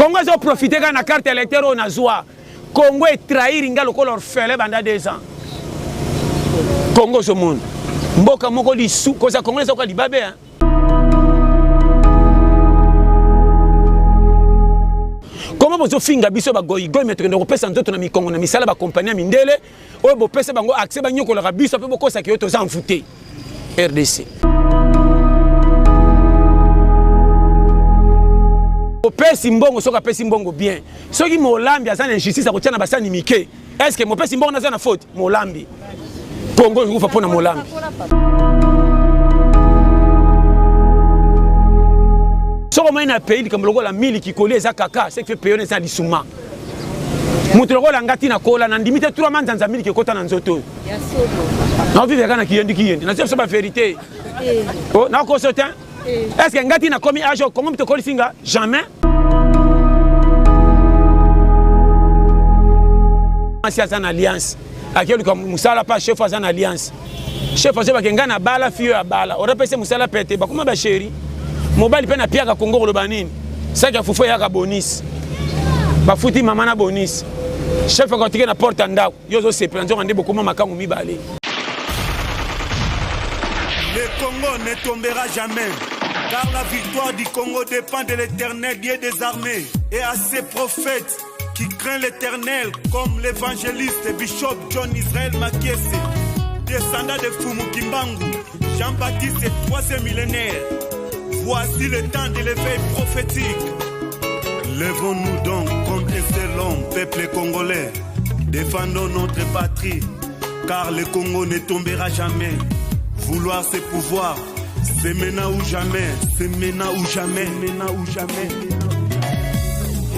Congo ezo profiter kaka na carte électeur oyo nazwa. Congo etrahir nga lokola orphelin banda 2 ans. Congo ozomona mboka moko lisu koza Congo eza koka libabe hein. Comment bozofinga biso bagoigoi me tokende kopesa nzoto na mikongo na misala bakompani ya mindele oyo bopesa bango accès banyokolaka biso mpe bokosaka yo toza envoute rdc opesi mbongo soki apesi mbongo bien soki molambi aza na injustice akotia na basani mike est ce que mopesi mbongo naza na faute molambi kongo ekokufa mpo na molambi soki omoni na pays likambo lokola miliki kolia eza kaka ce qui fait pays wana eza lisuma moto lokola nga ti nakola nandimi te trois manzanza miliki ekota na nzoto oyo naovivre kaka na kiyendi kiyendi nazo biso baverité eh. oh, nakoso te eh. est ce que nga ti nakomi age oyo kongo moto ekolisi nga jamais mwasi aza na alliance akei mosala mpa chef aza na alliance chef azobake ngai na bala fille oyo abala orapese mosala pete bakoma basheri mobali mpe napiaka kongo koloba nini saki ya fufu eyaka bonisi bafuti mama na bonisi chef akotike na porte ya ndako yo ozosepela nzoka nde bokoma makangu mibale. Le Congo ne tombera jamais, car la victoire du Congo dépend de l'éternel Dieu des armées et à ses prophètes qui craint l'éternel, comme l'évangéliste Bishop John Israël Makiese, descendant de Fumu Kimbangu, Jean-Baptiste, troisième millénaire. Voici le temps de l'éveil prophétique. Levons-nous donc comme un seul homme, peuple congolais. Défendons notre patrie, car le Congo ne tombera jamais. Vouloir ses pouvoirs, c'est maintenant ou jamais, c'est maintenant ou jamais, maintenant ou jamais.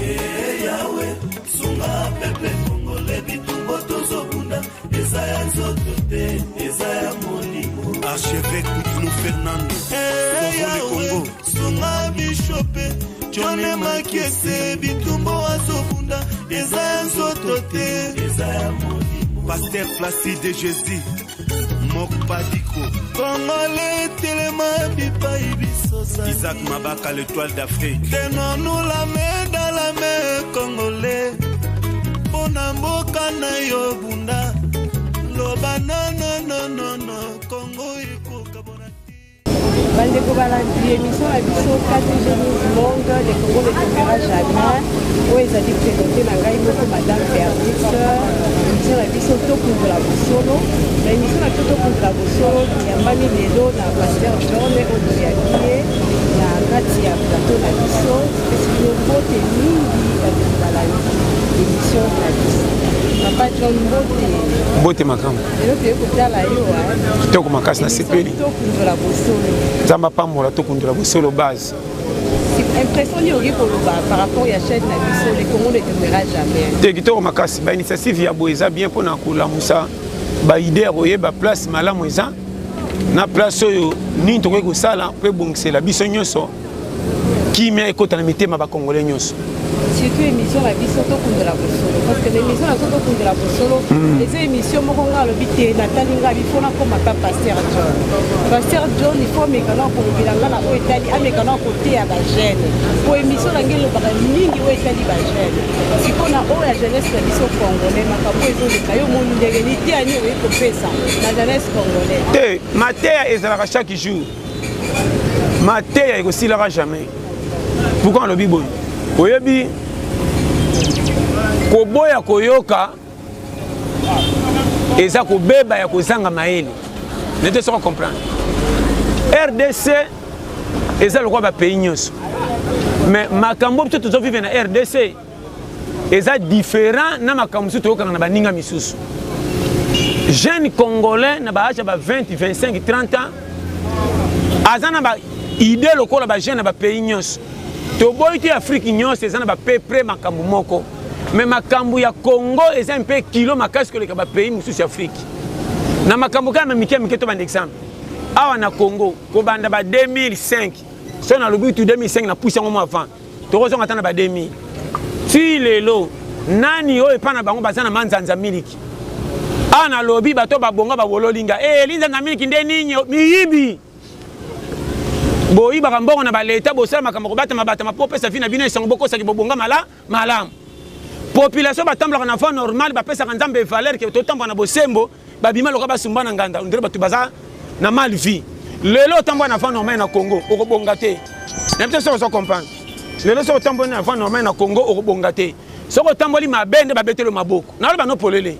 Hey Yahweh, sunga peuple congolais bitumba tozobunda eza ya nzoto te eza ya molimo. Archevêque Kutino Fernando, hey, sauvons le Congo. Sunga bishope John Makiese bitumba azobunda eza ya nzoto te eza ya molimo. Pasteur Placide de Jésus Mokpadiko. Congolais telema bipai biso Isaac Mabaka l'étoile d'Afrique. Tenons-nous la main dans la main Congolais. Mpona mboka na yo bunda loba nonononono Congo ekokabona te. Bandeko balandi émission na biso KTG News Monde, le Congo ne tombera jamais. Oyo ezali présente na ngai moko Madame Bernice. Émission na biso tokundola bosolo. Na émission na biso tokundola bosolo toyambami lelo na Pasteur John oyo toyambi ye na kati ya plateau na biso. Topesi bino mbote mingi bandeko balandi émission na biso. Papa John mbote. Mbote makambo. Lelo toye kotala yo. Kitoko makasi nasepeli. Tokundola bosolo. Nzambe apambola tokundola bosolo base. Impression nini okoki koloba par rapport ya chaîne na biso le Congo ne tombera jamais. Te kitoko makasi ba initiative ya boye eza bien mpona kolamusa ba idée ya koyeba place malamu eza na place oyo nini tokoki kosala mpo ebongisela biso nyonso kimia ekota na mitema ba congolais nyonso. Surtout émission na biso tokundola bosolo parce que na émission na biso tokundola bosolo hmm. eza émission moko nga alobi te natali nga bifo nakoma pa pasteur John. Pasteur John il faut ameka na kolobela nga na oyo etali ameka na koteya ba jeune po émission na ngai elobaka mingi oyo etali ba jeune sikoyo na oyo ya jeunesse na biso congolais makambo ezoleka yo omoni ndenge liteya nini okoki kopesa na jeunesse congolais te mateya ezalaka chaque jour mateya ekosilaka jamais pourquoi alobi boye oyebi koboya koyoka eza kobeba ya kozanga mayele nete soko comprendre rdc eza lokola bapays nyonso mais makambo biso tozovivre na rdc eza différent na makambo mosusu toyokaka na baninga misusu jeune congolais na baage ya ba 20 25 30 ans aza na ba idée lokola bajeune na bapays nyonso toboyi te afrique nyonso eza na bape près makambo moko mais makambo ya congo eza mpe kilo makasi koleka bapays mosusu ya afrique na makambo kaka na mike mike tobanda exemple awa na congo kobanda ba 2005 soki nalobi tu 2005 napusi yango mwa avant tokozonga ata na ba 2000 ti lelo nani oyo epai na bango baza na manzanza miliki awa nalobi bato babonga babololi nga e eh, linzanza miliki nde nini miyibi. Boyibaka mbongo na baleta, bosala makambo kobatama batama mpo opesa vi na bino esengo, bokosaki bobonga mala malamu. Population batambolaka na voie normale, bapesaka Nzambe valeur ke totambola na bosembo, babima lokola basumba na nganda, ondire bato baza na mal vie. Lelo otambola na voie normale na Congo, okobonga te. Na biso soki ozo comprendre. Lelo soki otamboli na voie normale na Congo, okobonga te. Soki otamboli mabe nde babetelo maboko. Naloba no polele.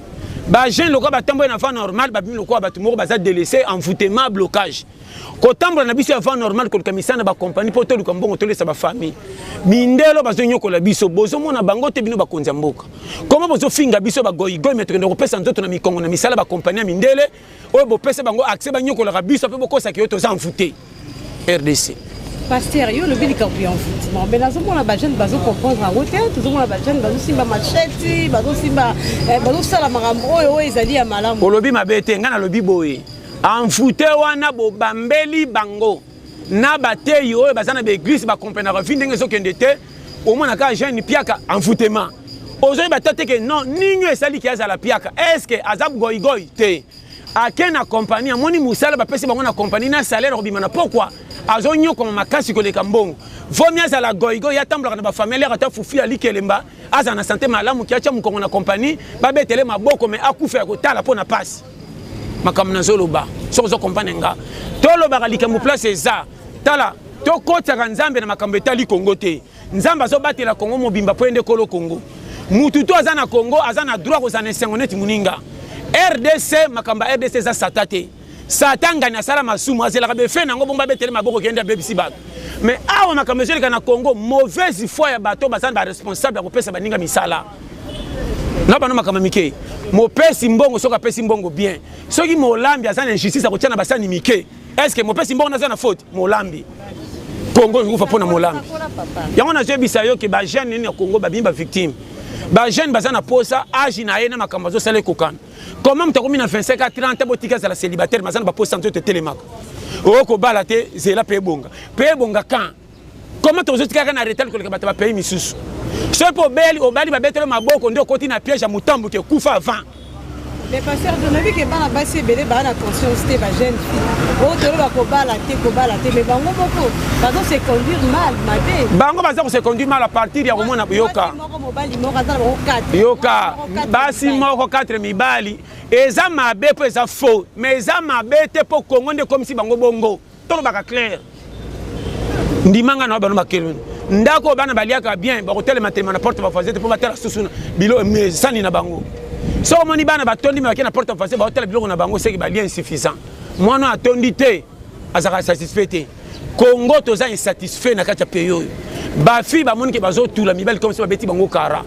Ba jeunes lokola batamboli na voie normale, babimi lokola bato moko baza délaissé, envoûtement, blocage. Kotambola na biso ya voie normale, koluka misala na ba compagnie mpo toluka mbongo tolesa ba famille. Mindelo bazonyokola biso, bozomona bango te bino bakonzi ya mboka. Comment bozofinga biso ba goigoi, mais tokende kopesa nzoto na mikongo na misala ba compagnie ya mindele oyo bopesa bango accès banyokolaka biso mpe bokosaki yo toza envoûté. RDC. Pasteur, yo olobi likambo ya envoûtement, mais nazomona bajeune bazocomprendre yango te. Tozomona bajeune bazosimba machete, bazosimba, bazosala makambo oyo oyo ezali ya malamu. Olobi mabe te, ngai nalobi boye. Envoûté wana bobambeli bango na bateyi oyo baza na baeglise bakomprenaka vi ndenge ezokende te. Omona kaka jeune piaka envoûtement, ozoyeba ta te ke non nini esaliki azala piaka, est-ce que aza goigoi te? Ake na compagnie, amoni mosala bapesi bango na compagnie na salaire akobima na pokwa, azonyokoma makasi koleka mbongo. Vomi azala goigoi, atambolaka na bafamille ata fufu ya likelemba, azala na sante malamu ki atya mokongo na compagnie babetele maboko, me akufa ya kotala mpo na pasi. Makambo nazoloba soki ozo comprendre nga, tolobaka likambo place eza tala, tokotaka Nzambe na makambo etali Kongo te. Nzambe azobatela Kongo mobimba po ende kolo Kongo. Mutu to aza na Kongo aza na droit kozala na esengo neti moninga. RDC, makambo ya RDC eza sata te. Satan ngani asala masumu, azelaka befe nango bongo babetele maboko kende abebisi bato. Mais awa makambo ezoleka na Congo, mauvaise foi ya bato baza na ba responsable ya kopesa baninga misala. Na bano makambo mike. Mopesi mbongo soki apesi mbongo bien. Soki molambi aza na injustice akotia na basani mike. Est-ce que mopesi mbongo naza na faute? Molambi. Congo ekufa mpo na molambi. Yango nazoyebisa yo ke ba jeune nini ya Congo babimi ba victime. Ba jeune baza na posa age na ye na makambo azosala ekokana. Comment moto akomi na 25 à 30 botika azala célibataire, mais aza na baposa nzoto etelemaka. Okobala te, zela mpe ebonga. Mpe ebonga quand? Comment tozotikaka na retard koleka bato ba pays misusu? Soki mpo obeli, obali babetelo maboko nde okoti na piège ya motambo ke kufa avant. Mais pasteur, tonabi ke bana basi ebele baa na conscience te, ba jeune fille oyo toloba kobala te, kobala te, mais bango moko bazo se conduire mal, mabe. Bango baza ko se conduire mal à partir ya komona yoka. Moko mobali moko aza na bango 4. Yoka, basi moko 4 mibali eza mabe po eza faux, mais eza mabe te po Congo nde ekomisi bango bongo. Tolobaka clair. Ndimanga na bano makeloni. Ndako bana baliaka bien, bakotelema telema na porte ba voisin te po batala susu na bilo sani na bango. Soki omoni bana batondi me bake na porte voisin baotala biloko na bango, seki balia insuffisant. Mwana atondi te, azalaka satisfait te. Congo toza insatisfait na kati ya pays oyo. Ba fille bamoni ke bazotula mibali comme si babeti bango kara.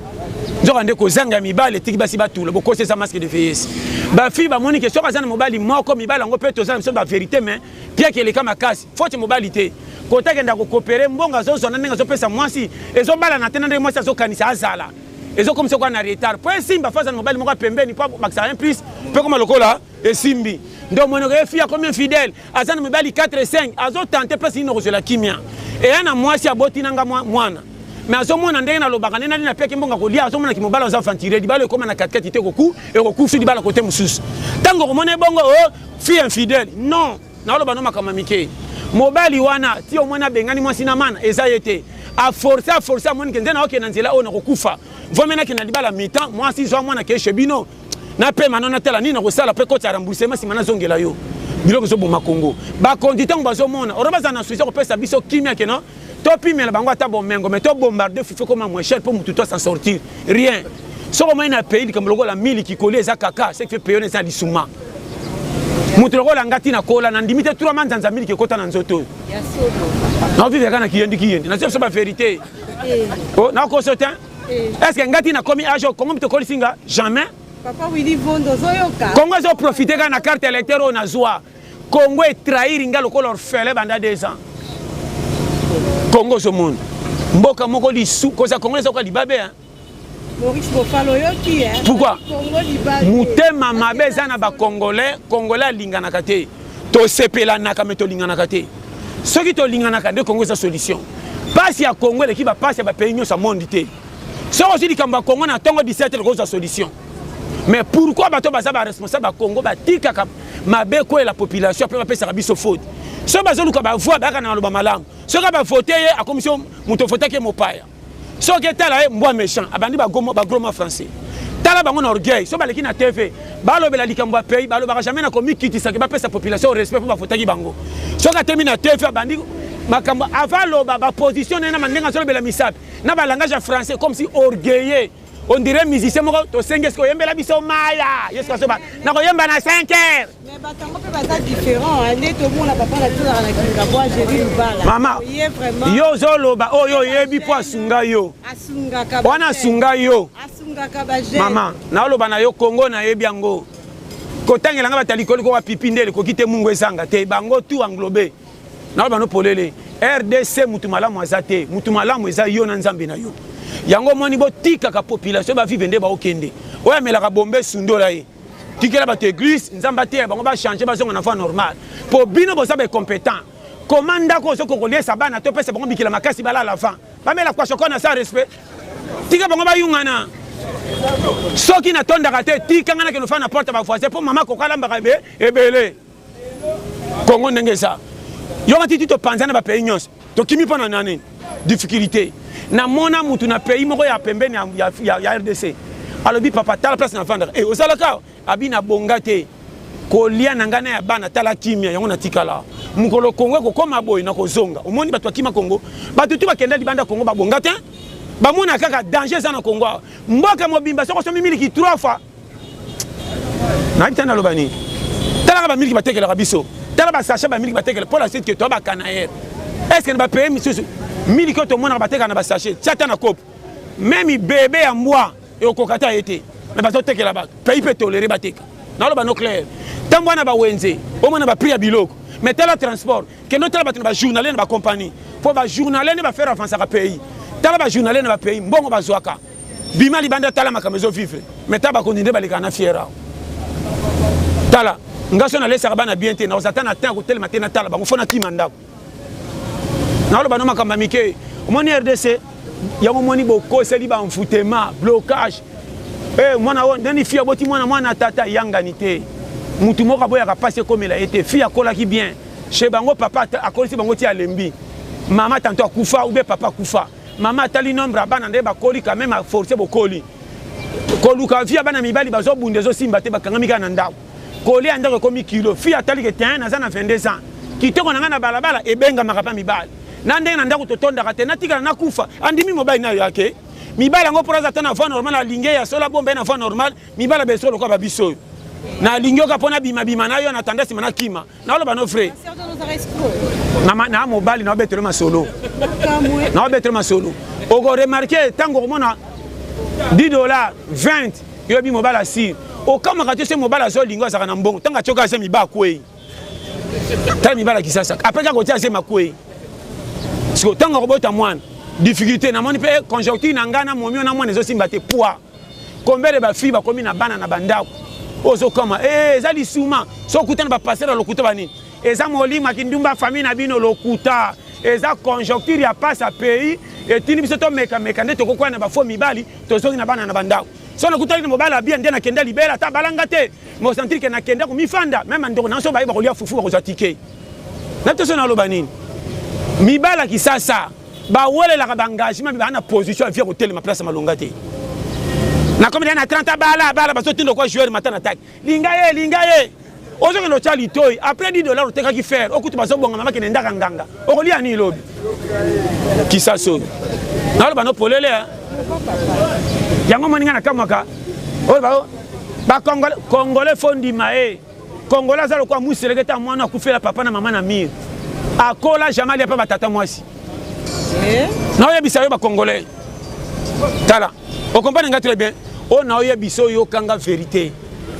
Nzoka nde kozanga ya mibali etiki basi batula, bokosi eza masque de vieillesse. Ba fille bamoni ke soki aza na mobali moko, mibali yango mpe toza na biso ba vérité, mais piaki eleka makasi, faute mobali te. Kota kenda kokopere mbongo azozwa na ndenge azopesa mwasi, ezobalana te na ndenge mwasi azokanisa azala. Ezokomisa kwa na retard. Po esimba faza na mobali moko pembeni po bakisaka un plus, pe koma lokola esimbi. Nde omoni ke fille akomi infidèle, aza na mibali 4 et 5, azotente place nini okozwela kimia. Eya na mwasi aboti nanga mwana. Mais azomona ndenge nalobaka nde nali napiaki mbongo kolia, azomona ki mobali aza aventurier, libala ekoma na katikati te, ekokufi libala kote mosusu. Ntango okomona ebongo oh, fille infidèle, non, naloba no makambo mike. Mobali wana ti omoni abengani mwasi na mana eza ye te. A forcer, a forcer, amoni ke nde naokende na nzela oyo nakokufa. Vomi nakende na libala mi-temps, mwasi zwa mwana ke chez bino. Na pema no natala nini nakosala pe koti ya remboursement sima nazongela yo. Biloko ezoboma Congo. Bakonzi ntango bazomona, oro bazala na souci ya kopesa biso kimia ke non, topimela bango ata bomengo, mais to bombarder fufu ekoma moins cher po mutu to s'en sortir. Rien. Soki omoni na pays likambo lokola miliki kolia eza kaka, ce qui fait pays wana eza lisuma. Mutu lokola nga tina kola na ndimi te 3 manzanza miliki ekota na nzoto oyo. Na vivre kaka na kiyendi kiyendi. Na biso ba vérité. Oh, na koso te. Est-ce que nga tina komi âge Congo mto kolisi nga jamais. Papa Willy Vondo zoyoka. Congo ezo profiter kaka na carte électeur oyo nazwa. Congo e trahir nga lokola orphelin banda 2 ans. Congo ozomona mboka moko lisu koza Congo ezoka libabe hein. Maurice Bofalo yoki hein. Pourquoi? Congo libabe. Mutema mabe eza na ba Congolais, Congolais alinganaka te. Tosepelanaka mais tolinganaka te. Soki tolinganaka nde Congo eza solution. Pasi ya Congo eleki ba pasi ya ba pays nyonso ya monde te. Soki ozwi likambo ya Congo na tongo 17 okozwa solution. Mais pourquoi bato baza ba responsable ya Congo batikaka mabe koyela population après bapesaka biso faute? Soki bazoluka bavoi, bayaka na maloba malamu. Soki bavote ye, akomisi moto ovotaki ye mopaya. Soki etala ye mbwa méchant, abandi bagros mots français. Tala bango na orgueil, soki baleki na TV, balobela likambo ya pays, balobaka jamais na komikitisa ke bapesa population respect mpo bavotaki bango. Soki atemi na TV, abandi makambo avant aloba ba position na ye na mandenge azolobela misapi na ba langage ya français comme si orgueilleux. On dirait musicien moko tosengi eske oyembela biso maya ye soki azoba nakoyemba na 5 heures. Mais bato yango mpe baza différent nde tomona papa na biso azalaka na Kingabwa Jerry Lubala. Mama, yo ozoloba oyo oyebi mpo asunga yo, wana asunga yo mama, naoloba na yo Congo nayebi yango kotangela nga bato ya likolo kowa pipi nde ekoki te mungu ezanga te bango tout englobe. Naloba no polele, RDC mutu malamu aza te, mutu malamu eza yo na Nzambe na yo. Yango omoni botikaka population ba vivre nde baokende. Oyo amelaka bombe sundola ye. Tikela bato église, Nzambe ateya bango ba changer bazonga na voie normale. Po bino boza ba incompetent. Comment ndako ozo kokoliesa bana to pesa bango bikila makasi balala avant. Bamela kwashoko na sa respect. Tika bango bayungana. Soki natondaka te, tika nga nakende ofanda na porte ya ba voisin po mama koko alambaka ebele. Congo ndenge eza yoka titi topanza na bapays nyonso tokimi mpo na nani difficulté namona mutu na pays moko ya pembeni ya, ya, ya, ya rdc alobi papa tala place navandaka e ozalaka abi na bonga te kolia na ngai na ya bana tala kimia yango natikala mokolo kongo ekokoma boye nakozonga omoni bato bakima kongo bato tu bakenda libanda kongo babonga te bamona kaka danger eza na kongo awa mboka mobimba soki osombi miliki trois fois nayebi te naloba nini talaka bamiliki batekelaka biso tala basachet bamiliki batekela mpo la suite ke toa bacanaere est ce que na bapays misusu miliki oyo tomonaka batekaka na basachet tia ata na kopo meme bebe ya mbwa ekokoka ta ye te me bazotekela bato pays mpe tolere bateka naloba no clair ntango wana bawenze omona baprix ya biloko mais tala transport kende otala bato na bajournalier na bacompagnie mpo bajournalier nde bafaire avansaka pays tala bajournalier na bapays mbongo bazwaka bima libanda tala makambo ezo vivre mais tala bakonzi nde balekaka na fiera tala nga so nalesaka bana bien te nakozala ata na temps ya kotelema te natala bango fo nakima ndako naloba no makambo ya mike omoni rdc yango omoni bokoseli banfutema blocage hey, eh, mwana oyo ndeni fi aboti mwana mwana tata yangani te mutu moko aboyaka mpasi ekomela ye te fi akolaki bien chez bango papa akolisi bango ti alembi mama tanto akufa ube papa akufa Mama atali nombre ya bana nde bakoli quand même a forcer bokoli. Koluka vie ya bana mibali bazo bunda ezo simba te bakangami kaka na ndako. Kolia ndako ekomi kilo. Fille atali ke tein naza na 22 ans. Kitoko na ngai na balabala ebengamaka pa mibali. Na ndenge na ndako totondaka te natikala nakufa. Andimi mobali nayo yake. Mibali yango mpo aza ata na voie normale alingi ya solo abomba ye na voie normale mibali abeso lokola babiso oyo. Nalingi yoka mpo nabimabima na yo na tanda nsima nakima. Naoloba no vrai. Na mobali na obetelo masolo. Na obetelo masolo. Oko remarquer tango okomona 10 dollars 20 yobi mobali asir. Okamwaka te se mobali azolinga azalaka na mbongo ntango atyoka aze miba akwei. Tala mibali ya Kisasa. Après kaka kotia aze makwei. Siko ntango akobota mwana difficulté namoni mpe conjoncture na ngai na momio na mwana ezosimba te poids Combien de ba filles bakomi na bana na bandako ozokama eh eza lisuma so okutana ba pasteur ya lokuta ba nini eza molimo ya kindumba famille na bino lokuta eza conjoncture ya pasi ya pays etindi biso tomeka meka nde tokokwaya na ba faux mibali tozongi na bana na bandako so nakutaki na mobali ya bien nde nakenda libela ata abalanga te mosentir ke nakenda komifanda meme ndeko na so baye bakolia fufu bakozwa tike na biso naloba nini mibala kisasa bawelelaka ba engagement baa na position ya vie kotelema place ya malonga te nakomi na 30 bala bala bazotinda kwa joueur mata na taki linga ye linga ye ozokende otya litoi après 10 dollar otekaki fer okutu bazobongama bakende ndaka nganga okolia nini lobi kisasi oyo naloba no polele yango moni ngai nakamwaka oyo bacongolais fo ndima ye Congolais aza lokola museleke ta mwana akufela papa na mama na mire. Akola jamais alia pa ba tata mwasi. Eh? Naoyebisa yo ba congolais. Tala, o comprendre nga très bien. Oyo naoyebisa oyo kanga verite.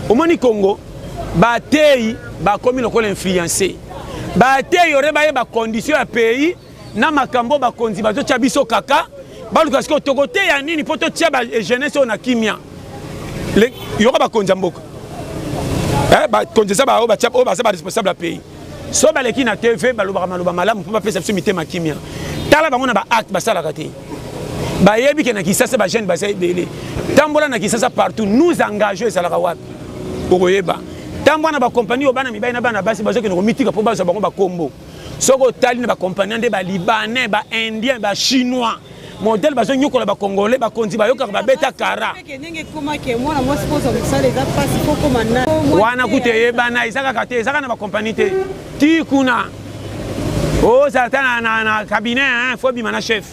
Omoni Congo bateyi bakomi lokola influencer. Bateyi ore bayeba condition ya pays na makambo bakonzi bazotya biso kaka baluka sikoyo tokoteya nini mpo totya ba jeunesse oyo na kimia yoka bakonzi ya mboka eh, bakonzi eza baoyo oyo baza baresponsable ya pays so baleki na tv balobaka maloba malamu mpo bapesa biso mitema kimia tala bango na baacte basalaka te bayebi ke na kisasa bajeune baza ebele tambola na kisasa partout nous engage ezalaka wapi okoyeba Ntango wana bakompani oyo bana mibali na bana basi bazokende komitika mpo bazwa bango bakombo. Soki otali na bakompani nde balibanais, baindien, bachinois modèle bazonyokola bacongolais, bakonzi bayokaka babeta kara wana kutu eyebana, eza kaka te, eza kaka na bakompani te ti kuna ozala ata na, na, na cabinet hein, fo bima na chef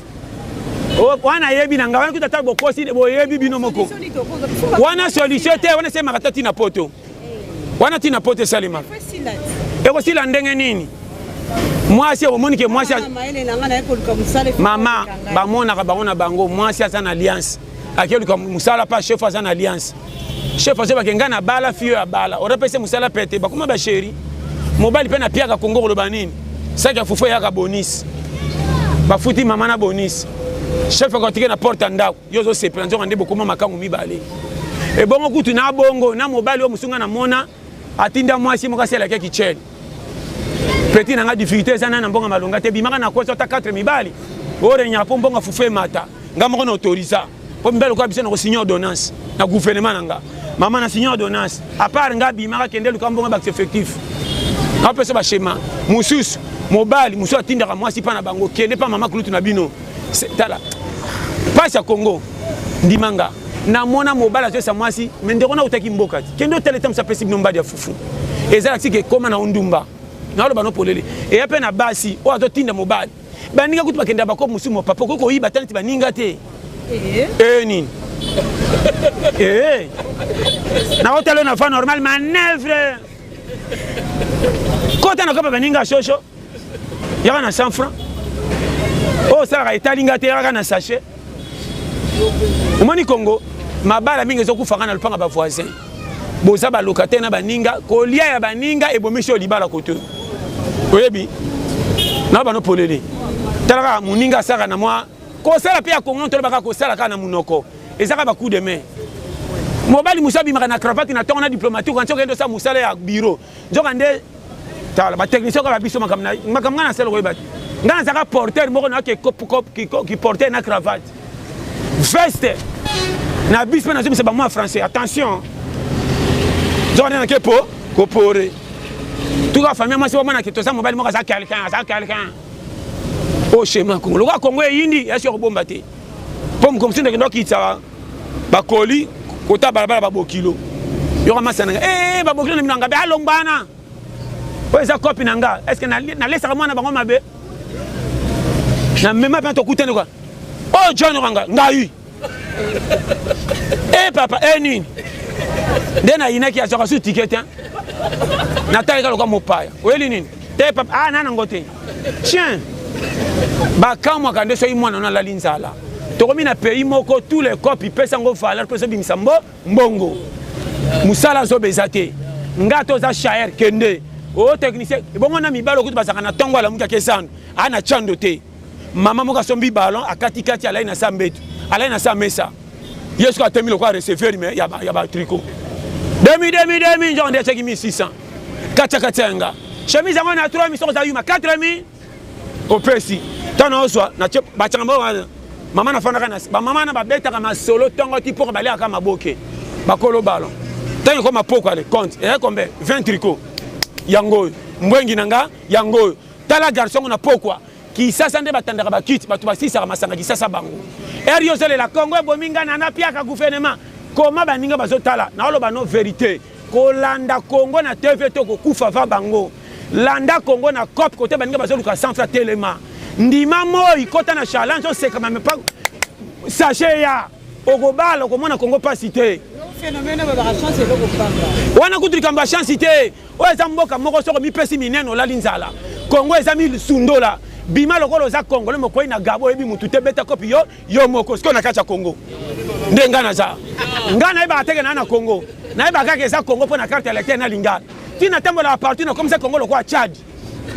wana ayebi na ngai wana kutu ata bokosi boyebi bino moko wana solution te wana esalemaka ata ntina poto wana ntina poto esalemaka ekosila ndenge nini mwasi omoni ke mwasi mama bamonaka bango na bango mwasi aza na alliance akeluka mosala mpa chef aza na alliance chef azobake ngai na bala fille oyo abala orapese mosala pete bakoma basheri mobali mpe na piaka kongo koloba nini saki ya fufu eyaka bonisi bafuti mama na bonisi chef akotike na porte ya ndako yo ozosepela nzoka nde bokoma makangu mibale ebongo kutu na bongo na mobali oyo mosunga na mona atinda mwasi moko asalaki kichele petit na nga difficulté eza na na mbongo malonga te bimaka na koso ata 4 mibali orenyaka mpo mbongo fufu emata nga moko na autorisa mpo mibali lokola biso na kosigne ordonnance na gouvernement na nga mama na signe ordonnance à part nga bimaka kende luka mbongo bakisa effectif apesa baschema mosusu mobali mosusu atindaka mwasi mpa na bango kende mpa mama kulutu na bino tala mpasi ya congo ndima nga namona mobali azoyesa mwasi me ndeko nautaki mboka ti kende otala eta mosu apesi bino mbadi ya fufu ezalaki sika ekoma na ondumba naloba no polele eya mpe na basi oyo azotinda mobali baninga kutu bakenda bakope mosusu mopapa okoki koyiba ata neti baninga te ee eh. nini ee eh. nakotala na fa normal manœuvre kota na kopa baninga shosho yaka na 100 franc oyo osalaka etali nga te yaka na sachet omoni congo mabala mingi ezokufaka na lopanga bavoisin boza balocataire na baninga kolia ya baninga ebomisi oyo libala kote oyebi na bano polele tala kaka moninga asalaka na mwa kosala mpe ya kongo tolobaka kosala kaka na monoko eza kaka bacoup de main mobali mosusu abimaka na cravate na ntongo na diplomatique okanisi okende osala mosala ya bureau nzoka nde tala batechnicien kaka biso makambo ngai nasala koyeba te ngai nazalaka porteur moko nayaki kiporteur na cravate veste na bis mpe nazobisa bamwa français attention nzoka nde nake po kopore tuka famille mwasi bamonake toza mobali moko aza quelqu'un aza quelqu'un o schéma kongo lokola kongo eyindi yasi okobomba te mpo mokomisi ndeke ndokitisa bakoli kota balabala babokilo yoka masa na nga ee eh, babokilo na bino nga be alongbana oyo eza kopi na nga est ce que nalesaka mwana bango mabe na mema mpe tokutani kwa oyo john okanga ngai e papa e nini nde nayinaki azwaka su tike te natalika loka mopaya oyeli nini te papa ah na nango te chien bakamwaka nde soki mwana no alali nzala tokomi na pays moko tous les copes ipesa yango valeur mpo ezobimisa mbo mbongo mosala zoba eza te nga to oza chaer kende o technicien ebongo na mibali okuti bazalaka na ntongo alamuki ake zando aa na chando te mama moko asombi ballon akatikati alai na sa mbeto alai na sa mesa ye soki atemi lokola receveur me ya batricot demi demi demi nzoko nde atiaki 1600 katia katia yanga chemise yango na 3000 soki oza yuma 4000 opesi ntango naozwa batiaka mbo mama nafandaka na bamama na babetaka masolo ntongo ti mpoka baliaka maboke bakolo ballon ntango ekoma poko ale compte eya combien 20 tricot yango oyo mbwengi na nga yango oyo tala garçon ngo na pokwa kisasa nde batandaka bakiti bato basisaka masanga kisasa bango ere yo ozolela kongo ebomi nga na napiaka gouvernement koma baninga bazotala naoloba no verité kolanda kongo na tv to kokufa va bango landa kongo na cop kote baninga bazoluka centre telema ndima moi kota na challenge osekama mepa sachet ya okobala okomona kongo mpasi te wana kutu likambo ya chance te oyo eza mboka moko soko mipesi minene olali nzala kongo eza misundola bima lokola oza congolais mokwei na gabo oyebi mutu te beta kopi yo yo moko sikoyo na kati ya congo nde ngai naza ngai nayebaka teke naa na congo nayebaka kaka eza congo mpo na carte électeur na lingala ntina tambolaka partout nakomisa congo lokola tchad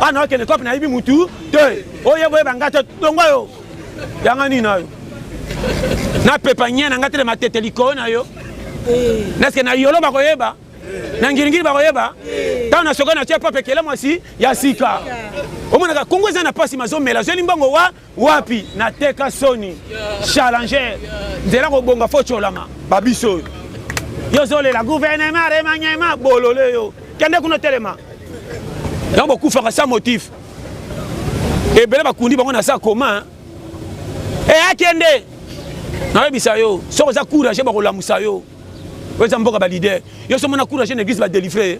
awa naokende kope nayebi mutu te oyeba oyeba ngai te dongo yo yanga nini na yo napepa nye na ngai tele matete likolo na yo eh. naske na yolo bakoyeba na ngiringiri bakoyeba ntango na soka na tie pape ekele mwasi ya sika omonaka kongo eza na mpasi mazomela azweli mbongo wa wapi nateka soni challenger nzela kobonga fo colama babiso oyo yo ozolela gouvernement remaniement bolole yo. Kende kuna telema. Yango bokufaka sans motif. Ebele bakundi bango na sa koma. Eh akende. Nayebisa yo, soki oza courage bakolamusa yo. Oyo eza mboka ba leader. Yo soki omona courage na église ba délivrer.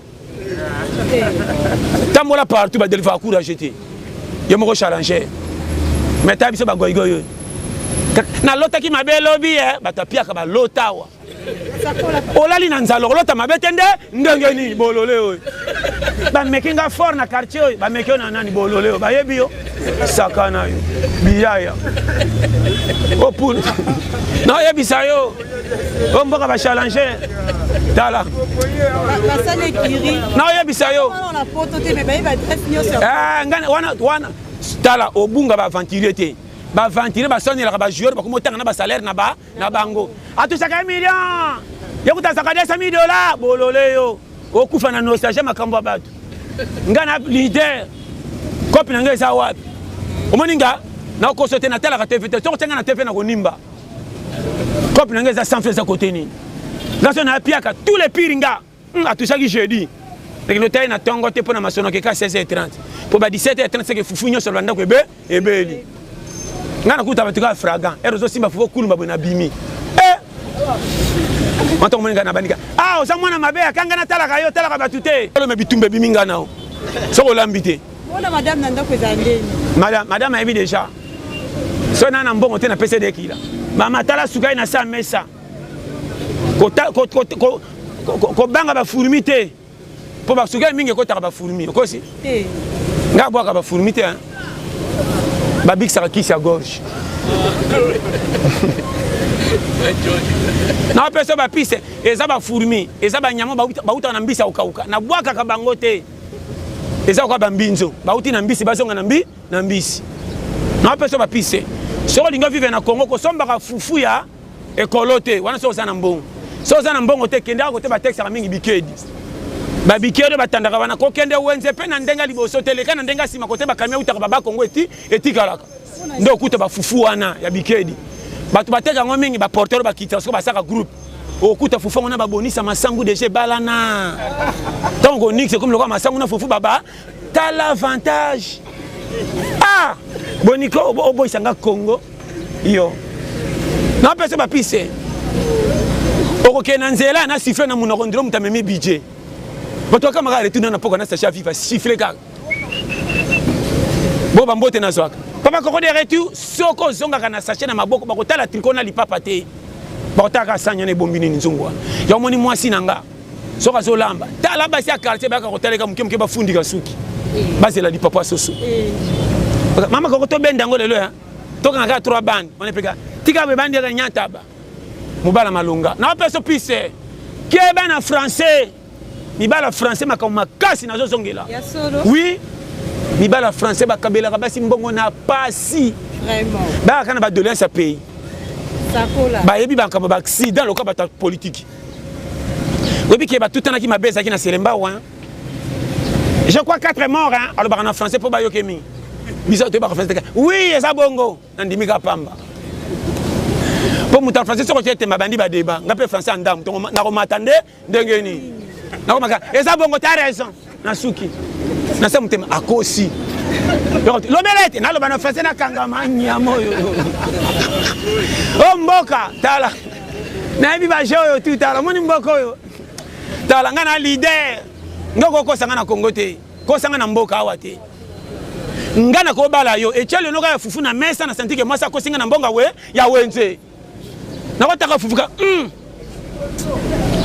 Tambola partout ba délivrer courage te. Yo moko challenger. Mais ta biso ba goyigoyi oyo. Nalotaki mabe lobi eh, bato apiaka balota awa. Olali na nzala okolota mabe te nde ndenge nini bolole oyo. Bameki nga fort na quartier oyo, bameki yo na nani bolole oyo, bayebi yo. Sakana yo. Biyaya. Opun. Naoyebisa yo. O mboka ba challenger. Tala. Naoyebisa yo. Eh, ngana wana wana tala obunga ba aventurier te. Ba aventurier baswanelaka ba joueur bakomi otanga na ba salaire na ba na bango. Atusaka million. Ye kuta azaka 200 000 dollars bolole yo. Okufa na nostalgie makambo ya bato. Nga na leader. Kopi na nga eza wapi? Omoni nga nakoso te natalaka TV te. Soki otenga na TV na konimba. Kopi na nga eza sans eza kote nini? Nga so na piaka tous les pires nga. Atusaki jeudi. Ndenge notali na tongo te mpo na masono keka 16h30. Mpo ba 17h30 seke fufu nyonso na ndako ebe ebeli. Nga nakuta bato kaka fragan. Ero ozosimba fufu okulumba boye na bimi. Eh! Mwanto omoni nga na bandika. Ah, oza mwana mabe akanga natalaka yo talaka bato te. Olome bitumba ebimi nga nao. Soki olambi te. Mpona madame na ndako ezala ndeni. Madame, madame ayebi deja. Soki na na mbongo te napesa dekila. Mama tala sukali na sa mesa. Kobanga ba fourmi te. Po ba sukali mingi ekotaka ba fourmi. Okosi? Te. Nga abwaka ba fourmi te hein. Babikisaka kisi ya gorge. Napesa ba piste eza ba fourmi, eza ba nyama bautaka na mbisi ya kokauka. Nabwakaka bango te. Eza kwa ba mbinzo, bauti na mbisi bazonga na mbi na mbisi. Napesa ba piste. Soki olingi vivre na Congo kosombaka fufu ya ekolo te, wana soki oza na mbongo. Soki oza na mbongo te, kendaka kote batekisaka mingi bikedi. Ba bikedi batandaka wana, kokende wenze pe na ndenge ya liboso te, leka na ndenge ya nsima kote ba camion eutaka ba Bakongo eti etikalaka. Nde okuta ba fufu wana ya bikedi. Bato bateka yango mingi, ba porteur bakitaka soki basaka groupe. Okuta fufu yango na babonisa masangu deja ebalana. Ntango konix ekomi lokola masangu na fufu baba, tala avantage. Ah! Boniko oboyisa nga Congo yo. Napesa ba piste. Okokende na nzela na siffle na monoko ndiro moto amemi budget. Bato bakamaka retour na poka na sachet ya viva siffle kaka. Bo bambote nazwaka. Papa koko de retour soko ozongaka na sachet na maboko bakotala tricot na lipapa te. Bakotala kaka sanya na ebombi nini nzungu wana. Ya omoni mwasi na nga. Soki azolamba tala basi ya quartier bayaka kotaleka moke moke bafundika suki bazela lipapa soso. Mama koko tobenda yango lelo ya tokanga kaka 3 bande wana epeka tika boye bande yaka nyantaba mobala malonga na peso pise keba na français mibala français makambo makasi nazozongela. Oui, mibala français bakabelaka basi mbongo na pasi. Bayaka na ba doléance ya pays. Bayebi makambo ba accident lokola bato ya politique. Oyebi ke batutanaki mabe ezalaki na Selembao hein. Je crois 4 morts hein, alobaka na français mpo bayoke mingi. Biso toyebaka français te. Oui, eza bongo. Nandimi kaka pamba. Mpo moto ya français soki otie temba bandi ba débat. Nga mpe français ya ndambo. Tongo nakomata nde ndenge nini? Nakomaka eza bongo, t'as raison. Nasuki. Nasa motema akosi. Lobela ete naloba na français nakangama nyama oyo. O mboka tala. Nayebi ba jeu oyo tu tala. Omoni mboka oyo. Tala nga na leader. Nga okokosa nga na Congo te. Kosa nga na mboka awa te. Nga nakobala yo. Etiali onoka ya fufu na mesa na santi ke mwasi akosi nga na mbonga we ya wenze. Nakotaka fufu ka.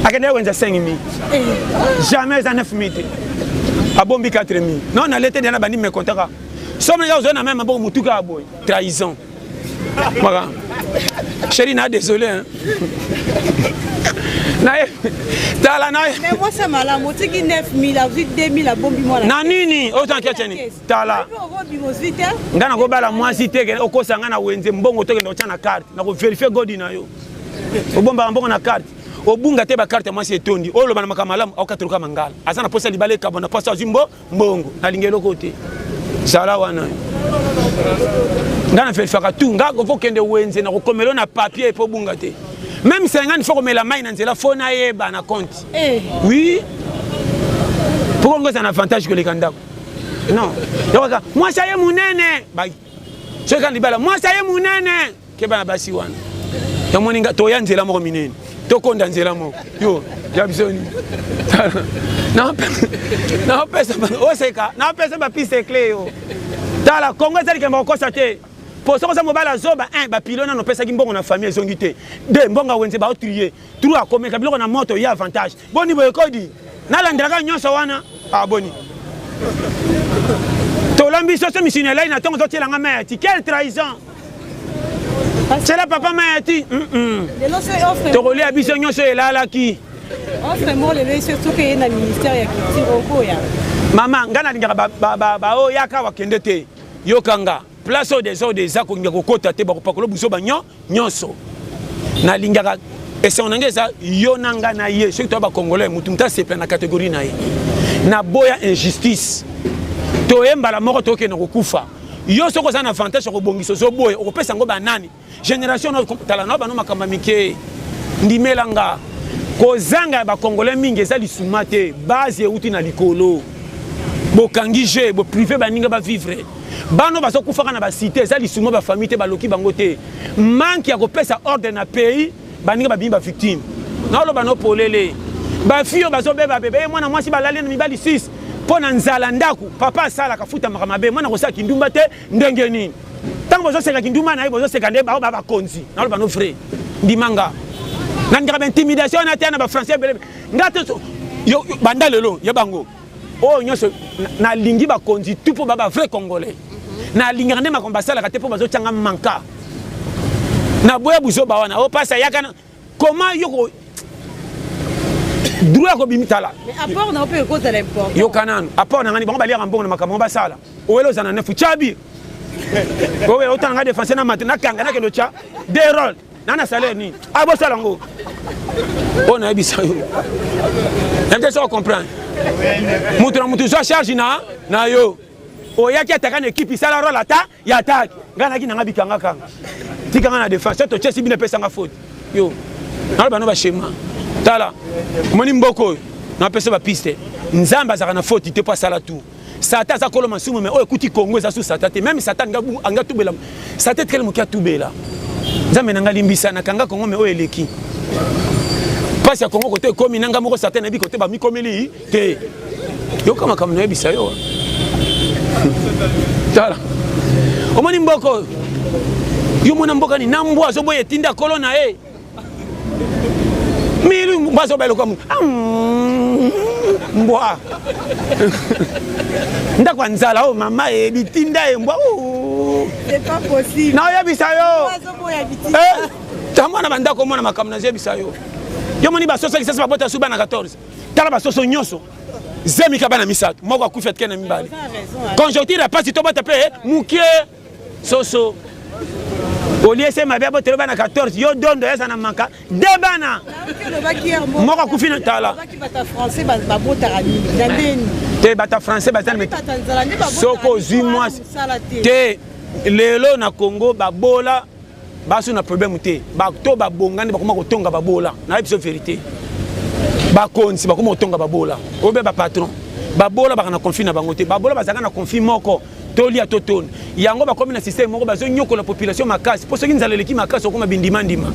Akende wenze 5000. Jamais eza 9000 te. Abombi 4000. Non na lete na bandi mécontent. Somo nga ozona même maboko mutuka boy. Trahison. Maka. Chérie na désolé hein. Na tala na. Mais moi ça malamu otiki 9000 azwi 2000 abombi mwana. Na nini? Ozangi kiacheni. Tala. Nga nakobala mwasi te okosa nga na wenze mbongo tokende kotya na carte. Nako vérifier godi na yo. Obombaka mbongo na carte. Obunga te ba carte ya mwasi etondi. Oloba na makambo malamu okatoloka mangala. Aza na posa libala ekabo na posa azwi mbo mbongo. Nalingi eloko te. Zala wana. Nga na vérifiaka tout. Nga okokende wenze na kokomela na papier po obunga te. Même 50 faut komela mai na nzela faut nayeba na compte. Eh. Oui. Pourquoi ngo eza na avantage koleka ndako? Non. Yokaka mwasi aye munene. Soki kaka libala mwasi aye munene. Keba na basi wana. Yamoni nga toya nzela moko minene. Tokonda nzela moko. Yo, ya biso ni. Na pesa oseka, na pesa ba piste clé yo. Tala Congo ezali kemba kokosa te. Po soki oza mobali azoba un ba pilo nano opesaki mbongo na famille ezongi te. Deux mbongo ya wenze ba trier. Trois komeka biloko na moto ye avantage. Boni boye kodi. Nalandelaka nyonso wana. Ah boni. Tolambi soso misuni elai na ntongo ozotiela nga mai ya ti. Quelle trahison! Tiela papa mai ya ti. Tokolia biso nyonso elalaki. Mama, nga nalingaka baoyo yaka wakende te. Yoka nga. Place oyo desordre eza kolinga kokota te bakopakola buzoba nyonso. Nalingaka esengo na ngai eza yo na ngai na ye soki toya bacongolais motu motu asepela na catégorie na ye. Naboya injustice. Toye mbala moko tokende kokufa. Yo soki oza na avantage ya kobongisa ozoboya okopesa yango banani? Generation na tala na bano makambo ya mike. Ndimela nga. Kozanga ya bacongolais mingi eza lisuma te. Base euti na likolo. Bokangi jeu, bo privé baninga ba vivre. Bano bazokufaka na ba cité eza lisuma ba famille te baloki bango te. Manque ya kopesa ordre na pays baninga babimi ba victime. Naoloba no polele. Ba fille oyo bazobeba bebe ye mwana mwasi balali na mibali 6 mpo na nzala ndako papa asalaka afutamaka mabe mwana kosala kindumba te ndenge nini? Ntango bozoseka kindumba na ye bozoseka nde bao ba bakonzi. Naoloba no vrai. Ndima nga. Nandika ba intimidation na te na ba français ebele. Nga te yo banda lelo ya bango. Oyo nyonso nalingi bakonzi tout mpo ba ba vrai congolais. Nalingaka nde makambo basalaka te mpo bazotyanga manka. Naboya buzoba wana. O pasa yaka na comment yo ko droit ya kobimi tala. Mais apport na mpe ekozala important. Yoka nanu apport na ngani bango baliaka mbongo na makambo bango basala. Owele ozala na nefu chabi. Owe otanga nga défense na mate nakanga nakende otya deux rôles. Na na salaire nini? Ah bosala yango. Oyo nayebisa yo. Nayebi te soki comprendre. Moto na moto zwa charge na na yo. Oyaki ataka na équipe isala rôle ata ya attaque. Ngai nayaki nanga bikanga kanga. Tika nga na défense to chesi bino epesa nga faute. Yo. Naloba no ba schéma. Tala. Omoni mboko oyo. Napesa ba piste. Nzambe azalaka na faute te po asala tout. Satan aza kolo masumu mais oyo ekuti Congo eza sous Satan te. Même Satan nga anga tubela. Satan etikali moke atubela. Nzambe na nga limbisa na kanga Congo mais oyo eleki. Pasi ya Congo kote ekomi na nga moko Satan nayebi kote ba mikomeli te. Yoka makambo nayebisa yo. Tala. Omoni mboko yo mwana mboka ni na mbwa azoboya etinda kolo na ye. Milu mbwa azoboya lokola mbwa. Ndako ya nzala oyo mama ye bitinda ye mbwa. C'est pas possible. Naoyebisa yo. Tango na bandako omona makambo nazoyebisa yo. Yo moni basoso kisasa babota su bana 14. Tala basoso nyonso. Zemika bana misato, moko akufi atike na mibale. Conjoncture ya pasi tobota pe mukie soso. Olie se mabe abotelo bana 14, yo dondo yaza na manka de bana. Moko akufi na tala. Te bata français baza na soko ozwi mwasi te lelo na Congo babola baso na problème te bato babonga nde bakoma kotonga babola nayebi biso vérité bakonzi bakoma kotonga babola oyo ba patron babola baka na conflit na bango te babola bazalaka na conflit moko tolia to toni yango bakomi na système moko bazonyokola population makasi mpo soki nzala eleki makasi okoma bindimandima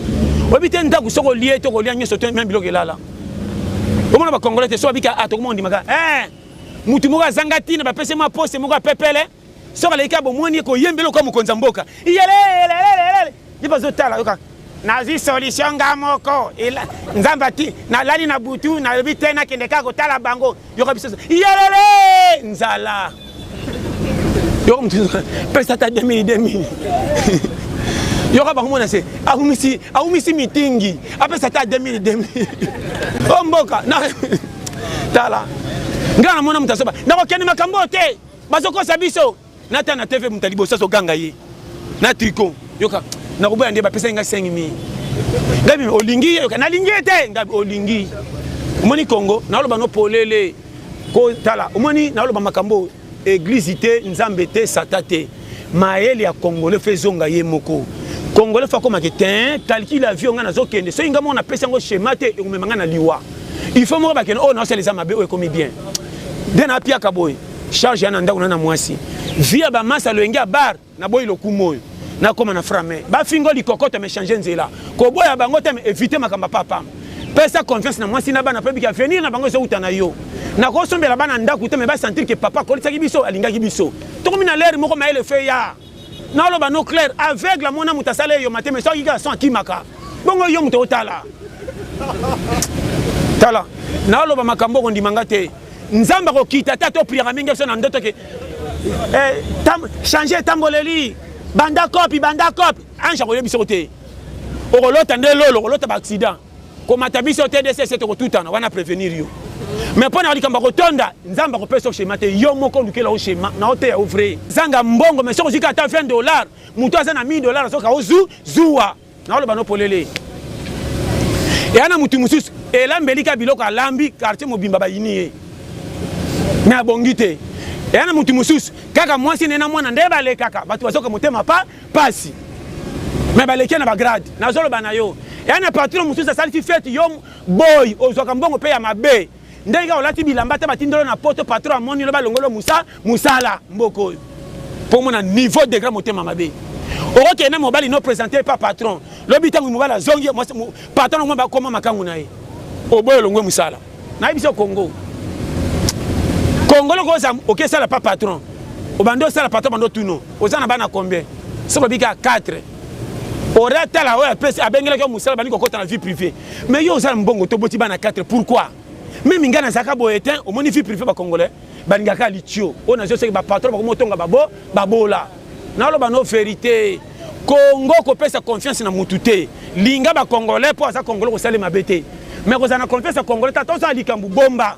oyebi te ndako soki olie to kolia nyonso to meme biloko elala omona bacongolais te so babika a tokoma ondimaka mutu moko azanga ntina bapesi mwa poste moko ya pepele soki aleki kaka bomoni ye koyembela okoya mokonzi ya mboka iyelelelelele ye bazotala yoka nazwi solution nga moko nzambe ati nalali na butu nalobi te nakende kaka kotala bango yoka biso iyelele nzala yoka motu pesa ata 2000 2000 yoka bango mona se awumisi awumisi mitingi apesa ata 2000 2000 o mboka tala ngai namona moto azoba nakokende makambo oyo te bazokosa biso nata na tv moto ya liboso azoganga ye na tricot yoka nakoboya nde bapesaki ngai 5000 ngai olingi ye yoka nalingi ye te ngai olingi omoni Congo naoloba no polele kotala omoni naoloba makambo église te nzambe te sata te mayele ya congolais fo ezonga ye moko congolais fo akomaka te calcul ya vie ngai nazokende soki ngai moko napesi yango schéma te ekomema ngai na liwa il faut moko bakende oyo naosala eza mabe oyo ekomi bien. Nde napiaka boye charge ya na ndako na na mwasi vie ya bamasa loyenge ya bar naboyi lokumu oyo nakoma na frame bafingo likokoto me change nzela koboya bango te me évite makambo ya papa pesa confiance na mwasi na bana mpo ebiki avenir na bango ezowuta na yo nakosombela bana ndako te me basentir ke papa akolisaki biso alingaki biso tokomi na lere moko mayele fe ya naloba no clair aveugle amona moto asala eyoma te mais soki kaka son akimaka bongo yo moto otala tala naloba makambo okondima nga te nzambe akokita te ata opriaka mingi biso na ndoto ke eh, change etamboleli banda kopi banda kopi ange akoyebi biso te okolota nde lolo okolota baaccident komata biso te dcc tokotutana wana prévenir yo mais mpo na likambo ya kotonda nzambe akopesa yo schéma te yo moko olukela yo schéma na oteya yo vrai zanga mbongo mais soki ozwiki ata 20 dollar moto aza na 1000 dollar azoka ozu zuwa naoloba no polele eya na motu mosusu elambeli ka biloko alambi quartier mobimba bayini ye me abongi te eya na motu mosusu kaka mwasi ne na mwana nde balekaka bato bazoka motema pa pasi me baleki na bagrade nazoloba na yo eya na patron mosusu asalisi fete yo boy ozwaka mbongo mpe ya mabe ndenge kaka olati bilamba ata batindelo na poto patron amoni lo balongolo musa musala mboka oyo mpo omona niveau degré motema mabe okokende na mobali no présente pa patron lobi ntango mobali azongi patron yango bakoma makangu na ye oboyi olongwe mosala nayebi biso congo congo loko oza okesala pa patron obandi osala patron bandi otuno oza na bana combien soki obiki ya 4 ore atala oyo apesi abengelaki yo mosala bandi kokota na vie privée mais yo oza na mbongo toboti bana 4 pourquoi meme ngai nazalaka boye te omoni vie privée bacongolais balingaka litio oyo nazwi soki bapatron bakomi otonga babo babola naloba no verité congo kopesa confiance na mutu te linga bacongolais mpo aza congolais kosala mabe te mais kozala na confiance ya congolais tata osala likambo bomba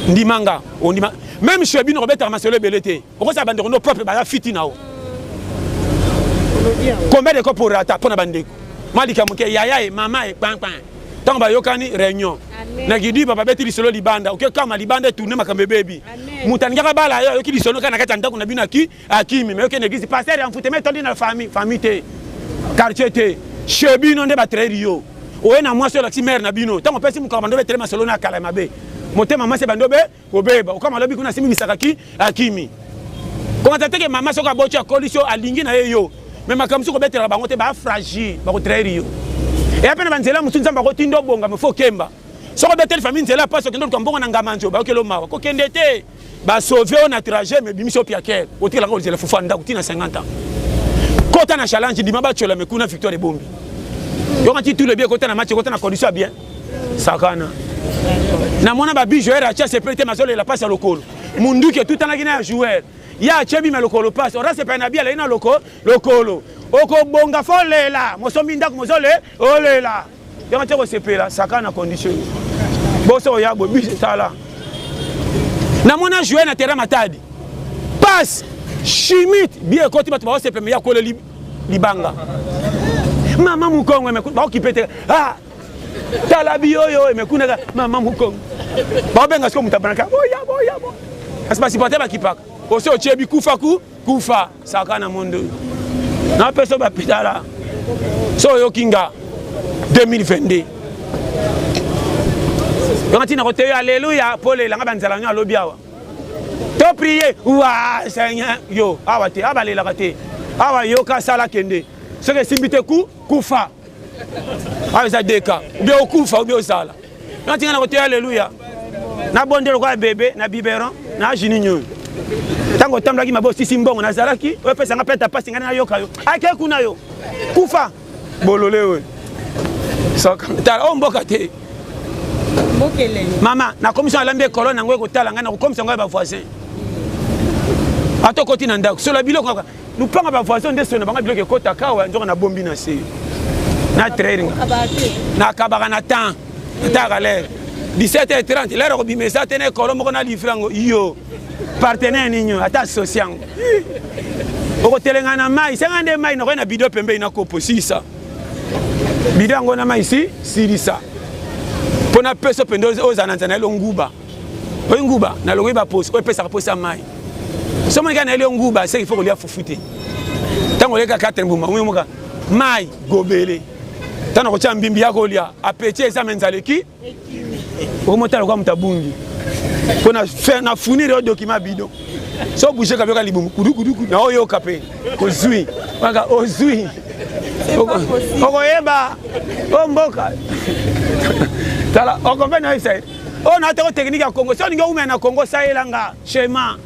ndima nga ondima meme chez bino kobetaka masolo ebele te okosala bandeko no propre baza fiti na yo combien de kopo rata mpo na bandeko mwa likambo ke yaya ye mama ye kpankpan ntango bayokani réunion na kidiba babeti lisolo libanda oke kama libanda etourne makambo ebebi moto alingaka bala yo ayoki lisolo kaka na kati ya ndako na bino aki akimi me oke na eglise pasteur ya mfutema etondi na famille famille te quartier te chez bino nde batraire yo oye na mwasi olakisi mare na bino ntango opesi mokaka bando betele masolo na kala ya mabe motema mwasi ebandi obe kobeba okama alobi kuna asimbi bisaka ki akimi komata teke mama soki aboti akolisi yo alingi na ye yo me makambo mosusu kobetelaka bango te bafragile bakotraire yo eya mpe na banzela mosusu nzambe akotinda obonga mefo okemba soki obeteli famille nzela mpasi okende oluka mbongo na ngamanzo bayokelo mawa kokende te basauve yo na trajet me bimisi yo piakere otikalaka kozela fufu ya ndako ntina 50 ans kota na challenge ndima batyola me kuna victoire ebombi yoka ti tulo ebie kota na match kota na condition ya bien sakana namona babi joueur atya sepeli te mazolela mpasi ya lokolo munduki etutanaki na ya joueur ye atye bima lokolo mpasi ora sepela na bi alei na loko lokolo okobonga fo lela mosombi ndako mozole olela yango te kosepela saka na condition boso oya boye biso tala namona joueur na terrain matadi passe chimite bien ekoti bato baosepela me ya koleli libanga mama mokongo baokipe te ah tala biyoyo emekunaka mama mokongo baobenga siko moto abanaka boya boya bo kasi basupporter bakipaka osi otie bikufa ku kufa saka na monde oyo napesa bapitala so oyoki nga 2022 yonga ntina koteyo aleluya mpo lelanga banzala nyo alobi awa to prie wa seigneur yo awa te awa balelaka te awa yoka sala kende soki esimbi te ku kufa awa eza deka ubie okufa ubie ozala nga tinga na koteya aleluya nabonde lokola bebe na biberon na agini nyoyo ntango otambulaki mabe osisi mbongo nazalaki oyo epesa nga pete mpasi ngai nayoka yo ake kuna yo kufa bolole oyo tala oyo mboka te mama nakomisi alambi ekolo na yango ekotala ngai nakokomisa yango ya bavoisin ata okoti na ndako sola biloko lupanga ba voisin nde sona bango biloko ekota kawa nzoka na bombi na se na traire nga nakabaka na temps nataka lere 17h30 lere akobima eza te na ekolo moko na livre yango yo partenaire nini ata asosi yango okotelenga na mai senga nde mai nakoya na bido pembeni na kopo silisa bido yango na mai si silisa mpo na peso mpenza ozala na nzala na yelo nguba oyi nguba nalongoli baposo oyo epesaka mposa ya mai soki kaka nayeli yo nguba seki fo kolia fufu te ntango oleka 4 mbuma omi moka mai gobele ntango nakotya mbimbi ya kolia apeti eza me nzala eki okomotala lokola moto abungi. Mpo na fournir yo document bidon. So bouger kabyoka libumu kudukuduku na oyoka mpe kozwi kaka ozwi okoyeba o mboka tala okompe nayebisa ye oyo natako technique ya Congo so olingi oumela na Congo salela nga schéma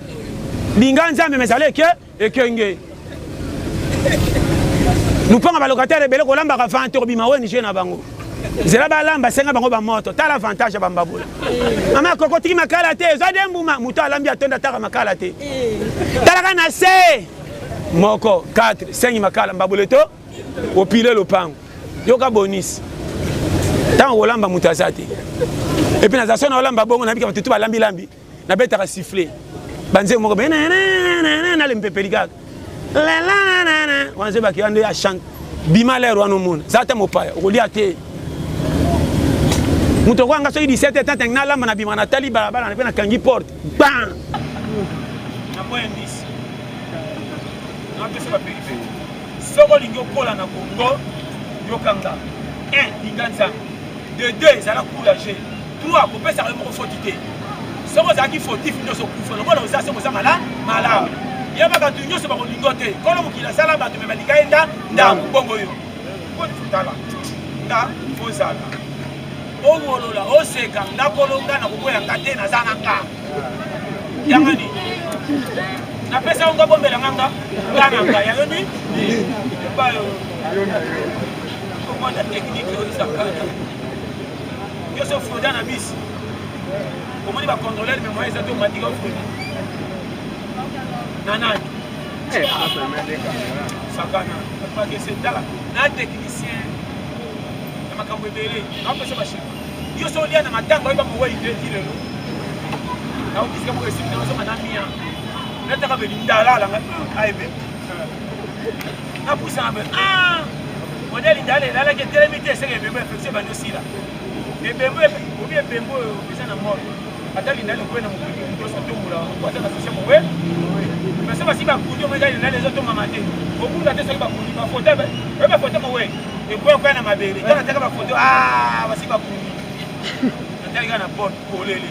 linga Nzambe mezala eke ekenge lupanga balocataire ebele kolambaka vente kobima ONG na bango nzela balamba senga bango bamoto tala avantage ya bambabula mama koko tiki makala te eza de mbuma moto alambi atonda ataka makala te talaka na se moko 4 5 makala mbabula eto opile lopango yoka bonisi ntango kolamba moto aza te epuis naza so na olamba bongo nabika bato tu balambilambi nabetaka siffle banzembo moko nalempepeli kaka wana zebaki wana nde achante bima lere wana omona za ata mopaya okolia te moto okoya nga soki 17 tante nalamba na bima natali balabala mpe nakangi porte ban naboya mbisi napesa baperiferi soki olingi okola na Congo yokanga 1 linga Nzambe de 2 ezala courageux 3 kopesaka yo moko foti te soki ozalaki fautif nyonso okufa lokola oza soki oza mala malamu yeba bato nyonso bakolingo te kolo mokili asala bato me balinga ye nda ndambo bongo yo tala nga ozala owolola oseka nga kolonga na koboya nga te naza na nga yanga nini napesa yo nga bombela nga nga nga na nga yayo ni epayo komona technique oyo ezakana nyonso froda na bisi omoni bacontroleur me moyen eza te omatika ofrodi na nani sakana bakese tala na technicien ya makambo ebele napesa bashima yo so olia na matanga oyeba mowei te ti lelo naokisika moko esimi nazonga na mia nataka beli ndalala nga ayebe napusana be ah! modele ndala elalaki etelemi te eseke ebembo infection ebandi osila ebembo obi ebembo oyo eza na morgue ata lindali okoye na mokili nyonso atombola aza na sosia mowe mais soki basi bakundi omoi eza lindali ezotongama te okunda te soki bakundi bafoto oyo bafoto mowe ekoya koya na mabele ntango nataka bafoto ah, basi bakundi natali kaka na porte polele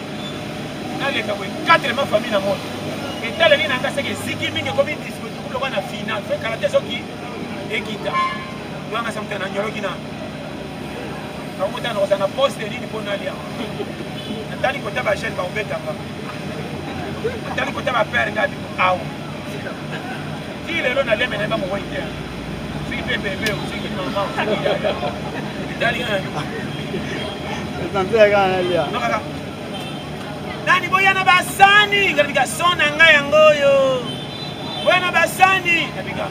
naleka boye 4 ma famille na moto etaleli na nga seke eziki mingi ekomi dispositif lokola na final fe kala te soki ekita wanga sa moto nanyoloki na nakomotana nakozala na poste nini mpo nalia natali kota bajeune bakobetanga natali kota bapere ngai awa ti lelo naleme nayeba mowei te soki mpe bebe soki mama soki yaya etali nani boya na basani ngalabika son na ngai yango oyo boya na basani nabika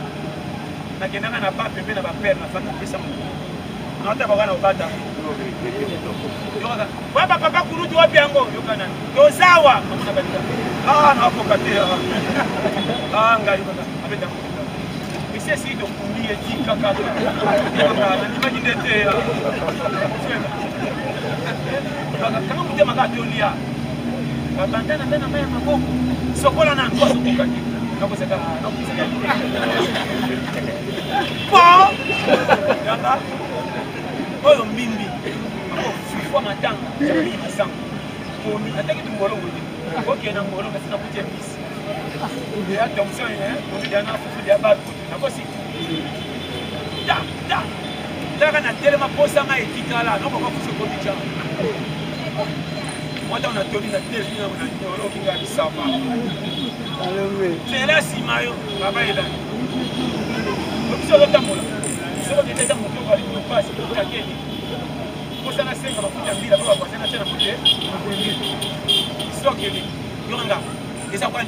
nakendaka na ba pembe na bapere nafanda pesa moto nata baka na obata wa bapapa kulutu wapi yango yokana tozawa amona balinga ah nakoka te ah ngai yokaka abeta esi esili tokundi ye ti kaka nandimaki nde te kanga motema kaka tolia babanda na ngai na mai ya maboko sokola na ngo azokoka te nakosaka nakosaka po yanga oyo mbimbi fifwa matanga mingi masango pondu nataki tungolongo te okende na ngolo kasi nakuti ya mbisi ya thomson pondu dia na fufu dia bato nakosi ta ta talaka na telema posa ngai etikala nokoka fufu ekomi ja mwa ntango natoli na telemi na nyoloki ngai bisava nzela nsima yo baba elani biso ozotambola soki okende ata moto okali mpasi otakeli posa nasenga mafuta mbila mpo bavoisin natya na mote sokele yokanga eza kwa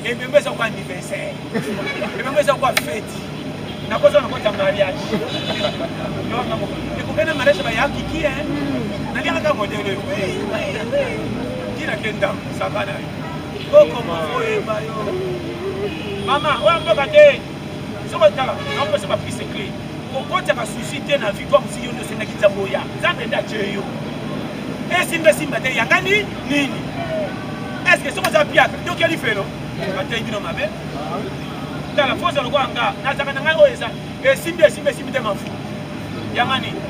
ebembe eza kwa anniversaire ebembe eza kwa feti nakozwa na koti ya mariage ekokenda mariage bayakiki naliaka kaka modele oyo tina kenda sakana yo okoma oyeba yo mama oyo mboka te soki otala naopesa bapiste clé kokotaka susi te na vie comme si yo nde osengaki nzambe oya nzambe nde atye yo esimba esimba te yangani nini estce soki oza piaka ndoki ya lifelo bateyi bino mabe tala foza lokola nga nazalaka na ngai oyo eza esimbi esimbi esimbi te mafu yanga nini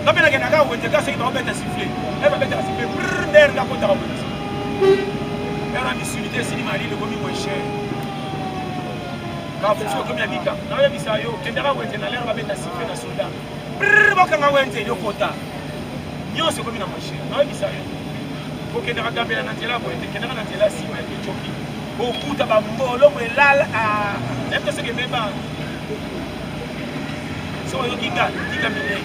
Nga mpe nakendaka wenze ka soki baobeta siffle. E babetaka siffle brrr ndere nga kotaka wenze. Era misuni te esili malili ekomi moins cher. Bafufu ekomi ya bika. Naoyebisa yo kendaka wenze na lere babeta siffle na soda. Brrr bokanga wenze yo kota. Nyonso ekomi na moins cher. Naoyebisa yo. Kokendaka gambela na nzela boye te, kendaka na nzela nsima ya Ethiopie. Okuta bambolongo elala. Ah, nayebi te soki emeba. Soki oyoki nga, tika minei.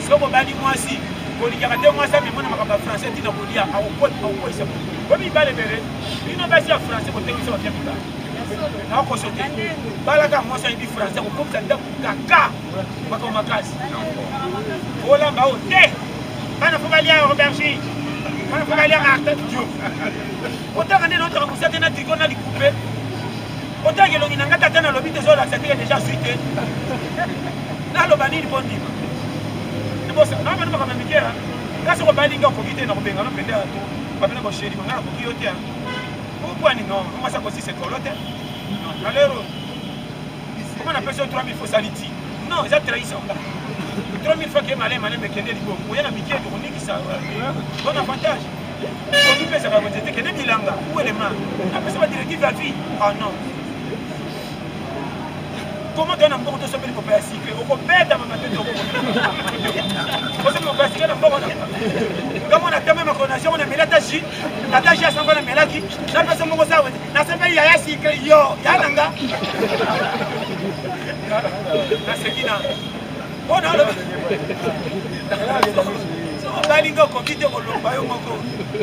Soki obali mwasi, kolingaka te mwasi amema na makambo ya français ntina kolia, akokweyisa po mibale ebele. Bino basi ya français botekisa bafia mibale. Nakokoso te. Balaka mwasi ayebi français, akokomisa ndako kaka makambo makasi. Olamba o te. Bana fo balia aubergine. Bana fo balia Martin Dio. Otanga nde naotaka mosala te na tricot na likupe. Otanga elongi na nga tata nalobi te ezolakisa teke deja azwi te. Naloba nini mpo ndima? Nabana makambo ya mike nga soki obali nga okoki te nakobenga no mpenza to babena bosheri nga nakoki yo te. Pourquoi ni non? Mwasi akosisa ekolo te. Non, na lero koma napesi yo 3000 fo osali ti. Non, eza trahison nga. 3000 fois ke malin malin mekende libongo oya na mike tokonikisa bon avantage. Omipesaka ko nzete kende bilanga ou elema napesa ba directive ya vie. Ah non. Comment toya na mbongo tosombeli kopa ya sikre okobeta mama te osombi kopa ya sikre na mbongo na nga mwana teme makolo na jongo nameli ata jus ata jus asango namelaki napesa mbongo sawa nasembeli yaya sikre yo ya na nga naseki na mpona aloba obali nga okoki te kolomba yo moko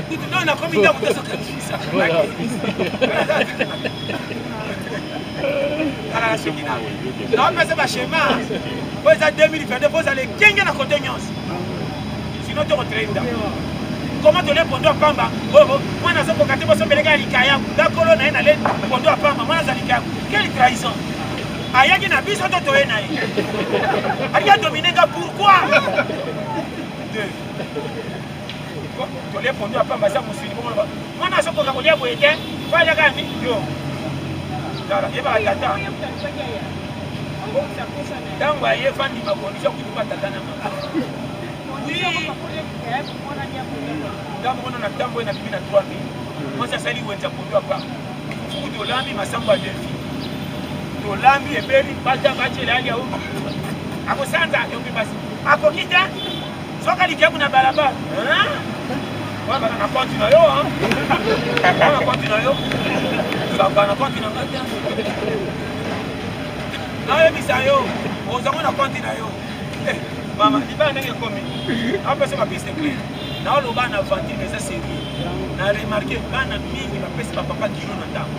kutu no nakomi ndako te sokanisa kala naseki na naopesa bashema oyo eza 2022 mpo ozala ekenge na kote nyonso sino tokotrei ndako koma tole pondo ya pamba oyo mwana azokoka te bosombeleka ya likayaku nga kolo na ye nale pondo ya pamba mwana aza likayaku quelle trahison ayaki na biso to toye na ye alingi adomine nga pourquoi deux tolie pondu ya pamba aza mosuni bongo mwana azokoka kolia boye te fo aliaka mi yo tala yebaka tata ntango aye fandima condition kutuka tata na mama ntango moko na ntango ye nabimi na 3000 mwasi asali wenza pondu ya pamba fuku tolambi masambo ya delfi tolambi ebeli bata bacela alia o akosanza yoki basi akoki te soki aliki na balabala wana na konti na yo na konti na yo saka na konti na ngai te nayebisa yo ozango na konti na yo eh, mama libala ndenge ekomi apesa bapiste claire naoloba na aventure eza serieux na remarke bana mingi bapesi bapapa kilo na ndako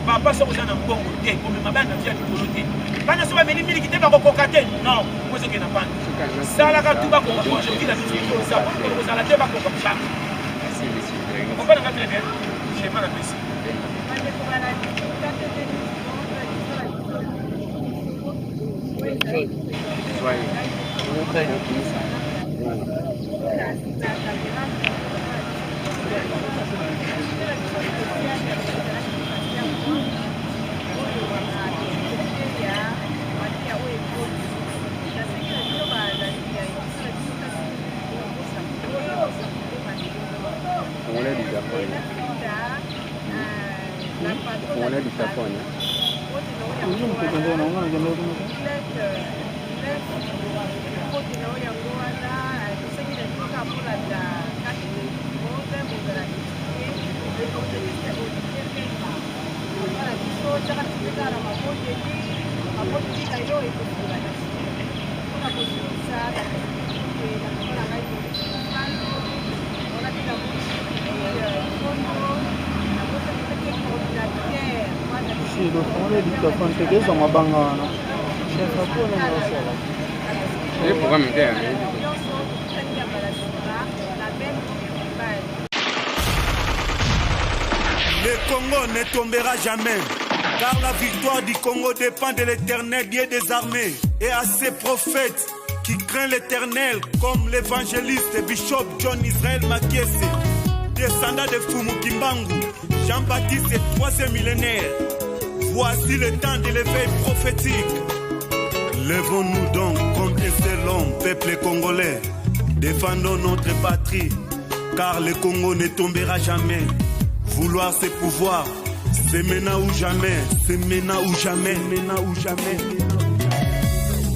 papa soki oza na mbongo te komema bana na via likolo te bana soki bameli miliki te bakokoka te non ozoke na bana salaka tu bakoka conjoncture na biso kozala te bakoka ba comprendre nga très bien schéma na pesi Congolais du Japon. Congolais du Japon. Si, le congolais du Japon, c'est que son mabanga wana. Et pourquoi me dire Le Congo ne tombera jamais, car la victoire du Congo dépend de l'éternel Dieu des armées et à ses prophètes qui craint l'éternel, comme l'évangéliste Bishop John Israël Makiese, descendant de Fumu Kimbangu, Jean-Baptiste troisième millénaire. Voici le temps de l'éveil prophétique. Levons-nous donc comme un seul homme, peuple congolais. Défendons notre patrie, car le Congo ne tombera jamais. Vouloir ses pouvoirs, c'est maintenant ou jamais, c'est maintenant ou jamais, maintenant ou jamais.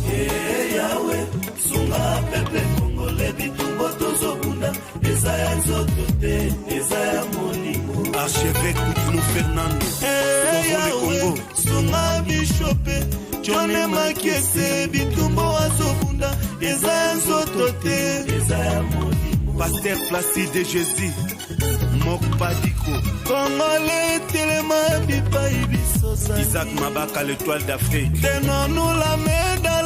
Hey Yahweh, sunga peuple congolais bitumba tozobunda eza ya nzoto te eza ya molimo. Archevêque Kutino Fernando, Hey sauvons le Yahweh, Congo. sunga bishope John Makiese bitumba azobunda eza ya nzoto te eza ya molimo. Pasteur Placide de Jésus, Mokpadiko, Congolais telema bipai biso zali. Isaac Mabaka, l'étoile d'Afrique. Tenons-nous la main dans